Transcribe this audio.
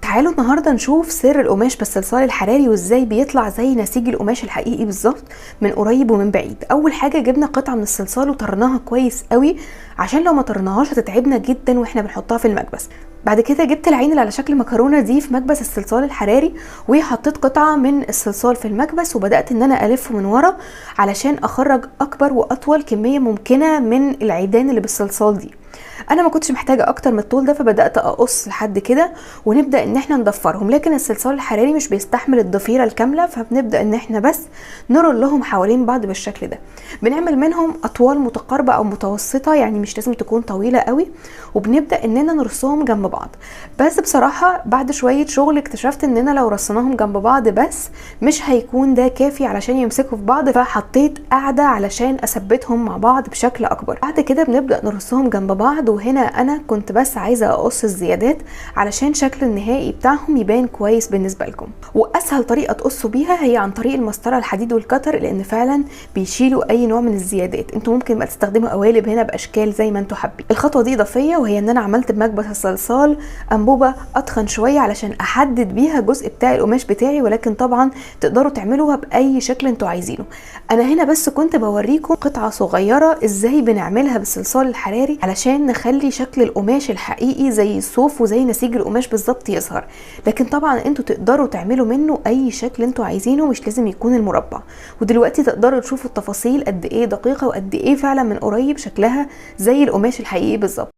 وتعالوا النهارده نشوف سر القماش بالصلصال الحراري وازاي بيطلع زي نسيج القماش الحقيقي بالظبط من قريب ومن بعيد. اول حاجة جبنا قطعه من الصلصال وطرناها كويس قوي، عشان لو ما طرناهاش هتتعبنا جدا واحنا بنحطها في المكبس. بعد كده جبت العين اللي على شكل مكرونه دي في مكبس الصلصال الحراري، وحطيت قطعه من الصلصال في المكبس، وبدات ان انا الفه من ورا علشان اخرج اكبر واطول كمية ممكنة من العيدان اللي بالصلصال دي. انا ما كنتش محتاجه اكتر من الطول ده، فبدات اقص لحد كده ونبدا ان احنا نضفرهم. لكن الصلصال الحراري مش بيستحمل الضفيره الكاملة، فبنبدا ان احنا بس نرلهم حوالين بعض بالشكل ده. بنعمل منهم اطوال متقاربة او متوسطه، يعني مش لازم تكون طويلة قوي، وبنبدا اننا نرصهم جنب بعض. بس بصراحة بعد شوية شغل اكتشفت اننا لو رصيناهم جنب بعض بس مش هيكون ده كافي علشان يمسكوا في بعض، فحطيت قاعدة علشان اثبتهم مع بعض بشكل اكبر. بعد كده بنبدا نرصهم جنب بعض، وهنا انا كنت بس عايزه اقص الزيادات علشان شكل النهائي بتاعهم يبان كويس بالنسبة لكم. واسهل طريقه تقصوا بيها هي عن طريق المسطره الحديد والكتر، لان فعلا بيشيلوا اي نوع من الزيادات. انتوا ممكن بقى تستخدموا قوالب هنا باشكال زي ما انتوا حابين. الخطوة دي اضافية، وهي ان انا عملت بمكبس الصلصال انبوبة اتخن شوية علشان احدد بيها الجزء بتاع القماش بتاعي، ولكن طبعا تقدروا تعملوها باي شكل انتوا عايزينه. انا هنا بس كنت بوريكم قطعه صغيرة ازاي بنعملها بالصلصال الحراري علشان نخلي شكل القماش الحقيقي زي الصوف وزي نسيج القماش بالظبط يظهر. لكن طبعا انتوا تقدروا تعملوا منه اي شكل انتوا عايزينه، مش لازم يكون المربع. ودلوقتي تقدروا تشوفوا التفاصيل قد ايه دقيقة وقد ايه فعلا من قريب شكلها زي القماش الحقيقي بالظبط.